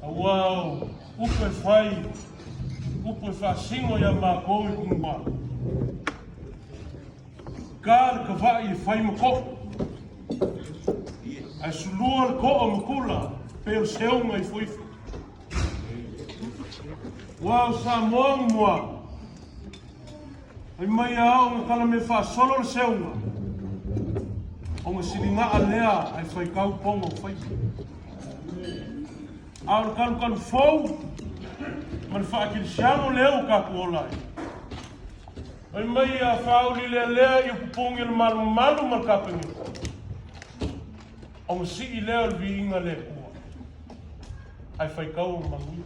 Auā o upu e fai, upu e faasino iā mākou i Pugua. Ka le kavaʻi e fai ma koʻu, ae sulua le koʻa ma kula pei o le seuga ifoifo. Ua o Samoa ma mua, fai mai a ao na kala me faasolo le seuga, o ga siligaa lea ae faitau poga o faiva. A o le kalukalu fou ma le faakelisiano lea ua tatou ola ai. Fai mai a faauli lealea i upupugi o le malumalu ma le Kapeneta, o ga sii lea o le viiga le Atua, ae faitau o manuia.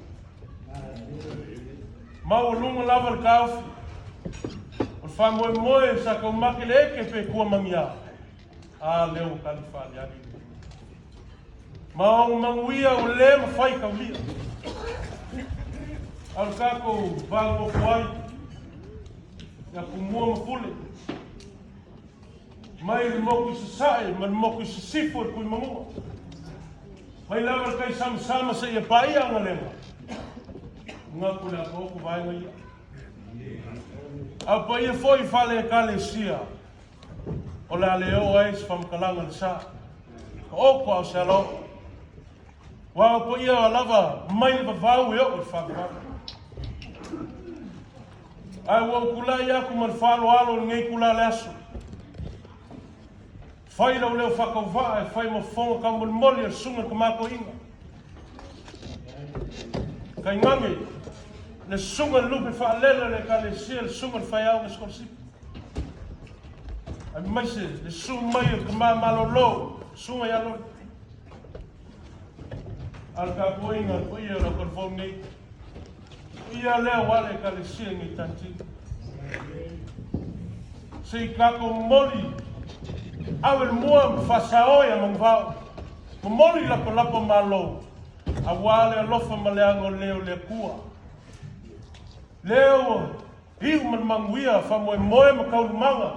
Maualuga lava le taofi o le faamoemoe sa taumate le eke pe tua magiā, a lea ua tali faaliali le Ma o manuia ua le mafai taulia. A o le tatou vanonofo ai ia Tumua ma Pule, mai le motu i Sasae ma le motu i Sisifo i le Tuimanua, mai lava le tai samasama seia paia Agalega, manatu o le a taoto vaega ia. A o paia foi i fale Ekalesia, o le a le oo ai se faamatalaga i le sa. Ka oko a o se alaoo. Ua o paia lava mai le vavau e oo i le faavavau. Ae ua ou tulai aku ma le faaaloalo i lenei itula le aso. Fai lau leo faatauvaa e fai ma fofoga taumolimoli a le susuga i le Tama Toeaina. Tainane le susuga i le lupe faalele o le Ekalesia, le susuga i le faiaoga sikolasipi. Aemaise le susu mai o le tama malolo, susuga ia Loli. A le tapuaiga a le paia o lau talavou nei. Ia lea ua le Ekalesia nei tanti. Se i tatou momoli ave le mua ma faasao ia manuvao. Momoli lapalapa malo aua le alofa ma le agalelei o le Atua. Lea ua iu ma le manuia, faamoemoe ma taualumaga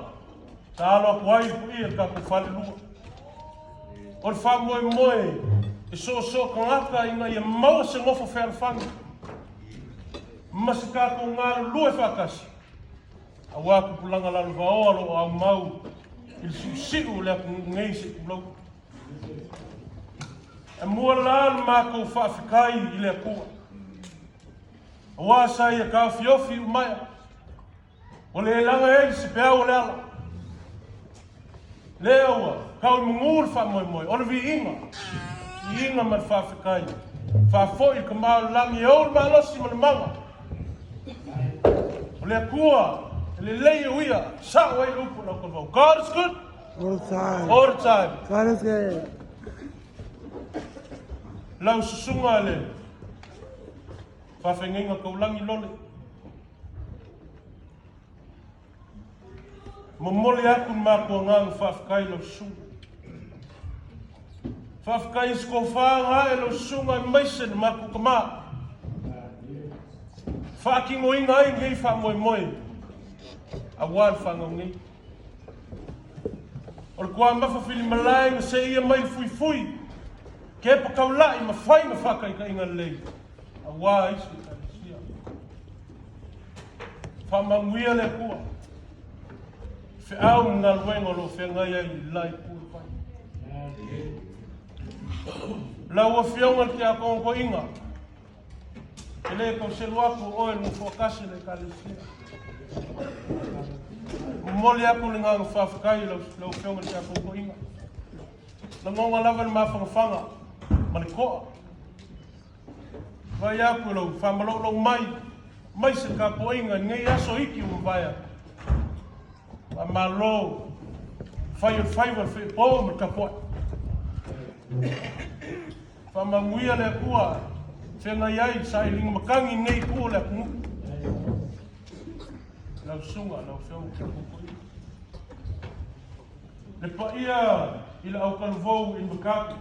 sa alo atu ai le paia i le tatou falelua. O le faamoemoe e soosoo tagata ina ia maua se nofo fealofani ma se tatou galulue faatasi aua tupulaga lalovaoa o lo o aumau i le siusiu o le atunuu nei se i tulou. E mua la le matou faafetai i le Atua. Aua sa ia taofiofi umaea, ua le laga ai se peau o le ala. Lea ua tau i manu le faamoemoe, o le viiga, viiga ma le faafetai. Faafoi le Tama o le lagi e ou le malosi ma le maga. O le Atua, e lelei o ia, sao ai le upu a lau talavou. God is good all the time. All the time. God is good. Lau susuga le Faafeagaiga taulagi lole. Momoli aku le matou agaga faafetai i lau susuga. Faafetai i se tofa ae lau susuga aemaise le matou tama. Faatinoina ai lenei faamoemoe aua le fanau nei. O le tuamafa filimalae na seia mai le fuifui, kepa taulai ma fai ma faataitaiga lelei aua isi Ekalesia. Faamanuia le Atua i feau ma galuega o lo o feagai ai i le la itu e fai. Lau Afioga i le Tiakono Toeaina, E le tau selu atu o oe le nofoa tasi o le Ekalesia. Momoli atu le agaga faafetai i lau Afioga i le tatou toeaina. Lagona lava le mafanafana ma le toa. Vaai atu i lau faamaloulou mai, mai se tapuaiga i lenei aso iki ua mavae atu. Faamalo fai o le faiva, le feepo ma le tapuai. Faamanuia le Atua feagai ai le sailiga matagi i lenei itu o le atunuu. Lau susuga, lau Afioga i le Tapuai. Le paia i le aukaluvou i Makapi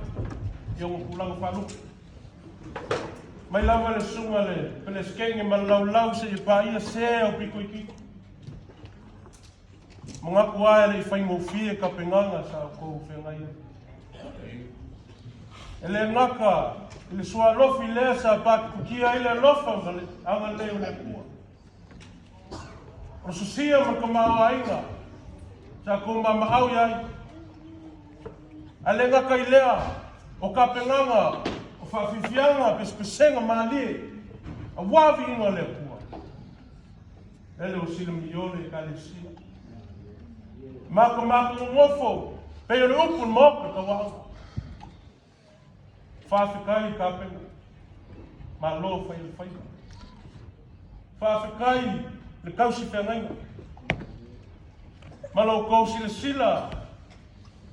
i ona tulaga faalupe. Mai lava le susuga le Pelesekenge ma le laulau seia paia se o pito itiiti. Manatu lava e le i faigofie tapenaga sa outou feagai ai. E le gata I le sualofi lea sa patikutia ai le alofa ma le agalelei o le Atua. O le sosia ma le tamaoaiga sa tou mamaau i ai. Ae le gata i lea, o tapenaga, o faafiafiaga, pesepesega malie, aua viiga o le Atua. Lele o Silamiio le Ekalesia. Makomako nonofo, pei o le upu i le Maota Tauaoga. Faafetai i Kapena. Malo fai le faiva. Faafetai le tausi feagaiga. Ma lo outou silasila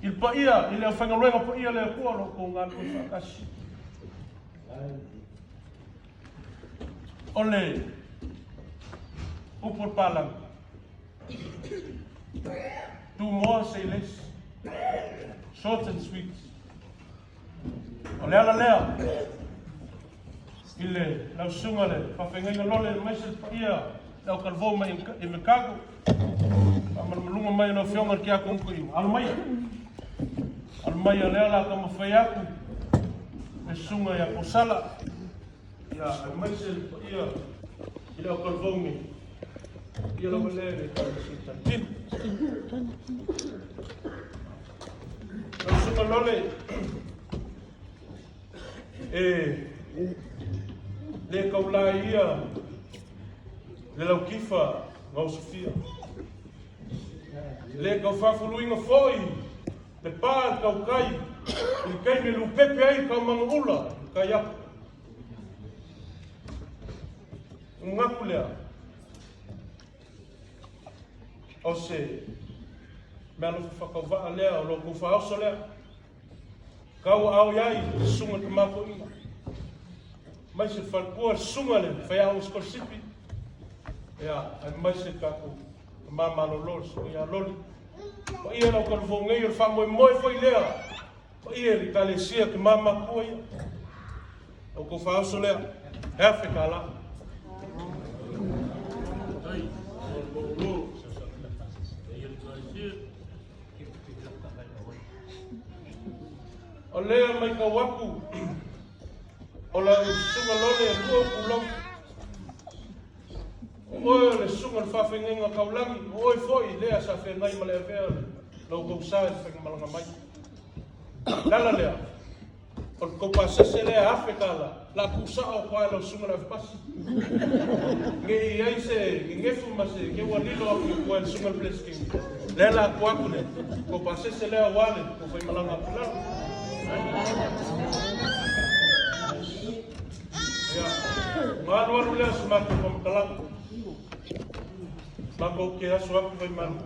i le paia, i le aufaigaluega paia le Atua o lo outou galulue faatasi. O le upu o le palagi, do more, say less. Short and sweet. O le ala lea i le lausuga le faafeagaiga lole aemaise le paia le au kalevou mai i Mekago. Faamalumaluga mai lau Afioga i le Tiakono Toeaina. Alo maia. Alo maia lea la taumafai atu le susuga ia Posala. Ia aemaise le paia i le au kalevou nei. Ia lava lea le talitino. Lau susuga Lole, e le taulai ia le laukifa gaosofia. Le tau faafuluina foi le pa tautai i le taimi e lupepe ai taumaga ula i tai apo. Manatu lea, o se meaalofa faatauvaa lea o lo outou faaoso lea. Tau aao i ai le susuga i le Tama Toeaina, aemaise le faletua, le susuga i le faiaoga sikolasipi, ia, aemaise le tatou tama malolo, le susuga ia Loli. Paia i lau talavou nei, o le faamoemoe foi lea, paia i le Ekalesia tama matua ia. O outou faaoso lea, e $1,000. O lea maitau atu o lau susuga lole e lua pulou. O oe o le susuga o le faafeagaiga taulagi, o oe foi lea sa feagai ma le avea o lo outou sa i le faigamalaga mai. O le ala lea, O le tou pasese lea e $1,000, la tuusao atu lava e lau susuga le avepasi. Ne i i ai se nenefu ma se ne ua lilo atu i tua e le susuga le Peresetene. Lea la tuu atu le tou pasese lea aua le tou faimalaga atu i lalo. Ia, ona alualu lea o se matou faamatalaga. Matou te aso atu faimalu.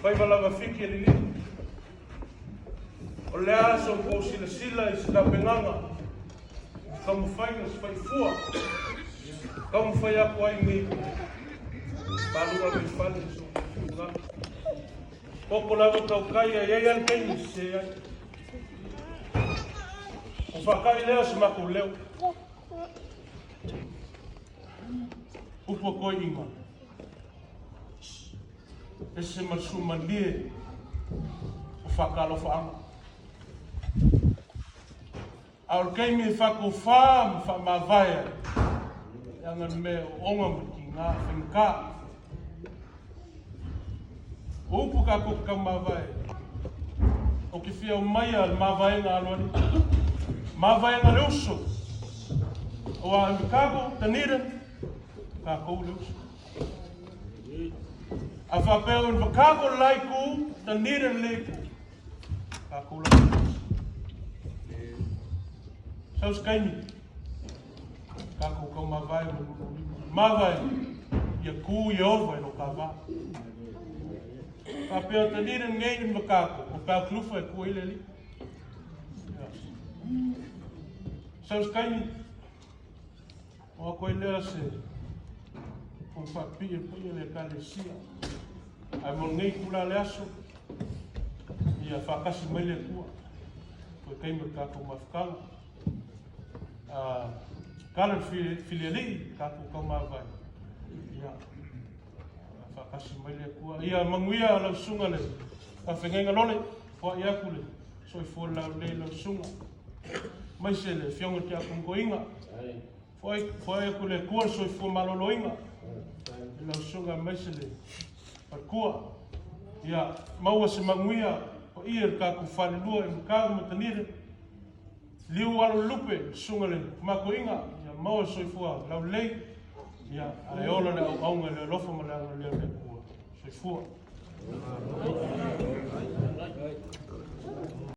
Faiva lava fiki e liliu. O le a so outou silasila i se tapenaga, se taumafaiga, se faifua, taumafai atu ai nei malu ave i fale so outou Koko lava tautai a i ai lava le taimi e sese ai. O faata'i lea o se matou leo. Upu a toeaiina. Ese ma le suamalie o faatalofaga. A o le taimi e faatofa ma faamavae ai, leaga le mea o oga ma tiga faigata. O upu tatou te taumavae, ou te fia aumaia le mavaega aloalii, mavaega le uso, aua e Mikago, Dunedin, tatou le uso. A faapea o Invercargill le la itu, Dunedin le itu, tatou lava le uso. Sau se taimi, tatou taumavae ma lululima. Mavae, ia tu Ieova i lo ta va. Faapea o Dunedin nei Invercargill, o Balclutha e tu ai le alii. Sau se taimi, O atu ai lea se pou faapipii e le paia o le Ekalesia. Ae mo lenei itula le aso, ia faatasi mai le Atua. Toe taimi o le tatou mafutaga. Tatalo i le filialii, tatou taumavae. Ia faatasi mai le Atua. Ia manuia lau susuga le faafeagaiga lole, foai atu le soifua laulelei lau susuga. Aemaise le Afioga i le Tiakono Toeaina. Foai atu e le Atua le soifua maloloina i lau susuga aemaise le faletua. Ia maua se manuia paia i le tatou falelua i Matalu ma Tanile. Liu alo lupe le susuga i le Tama Toeaina, ia maua le soifua laulelei, ia ae ola le auauna i le alofa ma le agalelei o le Atua. Soifua.